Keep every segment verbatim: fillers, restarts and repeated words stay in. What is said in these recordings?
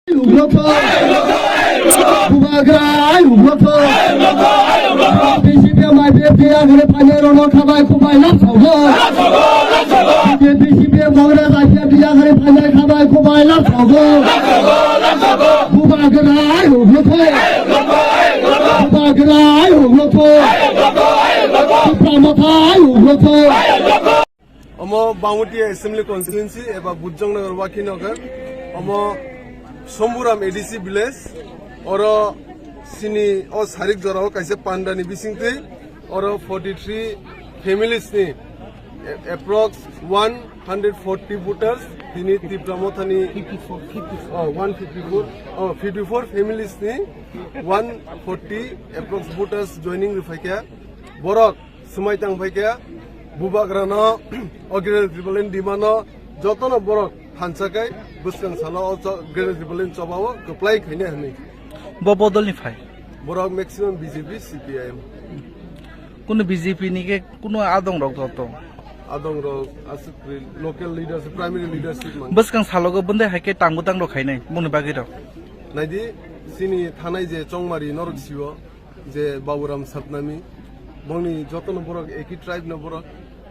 Bubagra ayuk lokho. B C P M I P F ni agre phane rono khabai khubai lap sogo. B C P M Congress I P F ni agre phane khabai khubai lap sogo. Bubagra ayuk lokho. Bubagra ayuk lokho. Tipra Motha ayuk lokho. Omo Bangmati Assembly Constituency eba Bujongnagar Wakhinagar, omo Somburam A D C village, oro sini o sarik jorao kaisa pandani bisingtwi, oro forty three families ni a-, approx one hundred forty voters, tini Tipra Mothani, oh, one fifty four, oh, fifty four families ni one forty approx voters joining rwphaikha, borok swmai tang phaikha, bubagrano o Greater Tipraland demand no jotono borok thansa khai bwskang salo o cho-, Greater Tipraland chobao kwplai khaina hwnwi. Bo bodolni phai? Borok maximum B J P, C P I M. Kuno B J P ni khe kuno adong rok joto? Adong rok aswk local leadership, primary leadership man. Bwskang salogo bwndai hai khe tang bwtang rok khainai moni bagwi rok? Naidi, sini thanai je Chongmari norok sio, je Baburam Satnami, bongni jotono borok eki tribe no borok,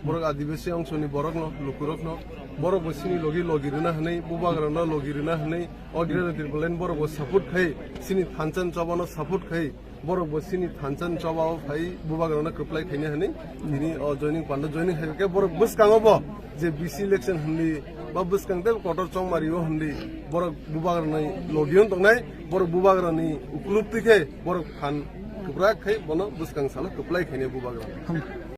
borok Adibasi ongsoni borok no, lukurok no, borok bo sini logi logi rwna hwnwi, bubagra no logi rwna hwnwi, o Greater Tipraland borok bo support khai, sini thansa ni choba no support khai, borok bo sini thansa ni choba o phai bubagra no kwplai khaina hwnwi, tini o joining panda joining hai khe borok bwskango bo je B C election hwnwi ba bwskang tei kotor Chongmari o hwnwi borok bubagra ni logi on tongnai, borok bubagra ni ukuluk twi khe borok phan kwbrak khai bono bwskang salo kwplai khainai bubagra.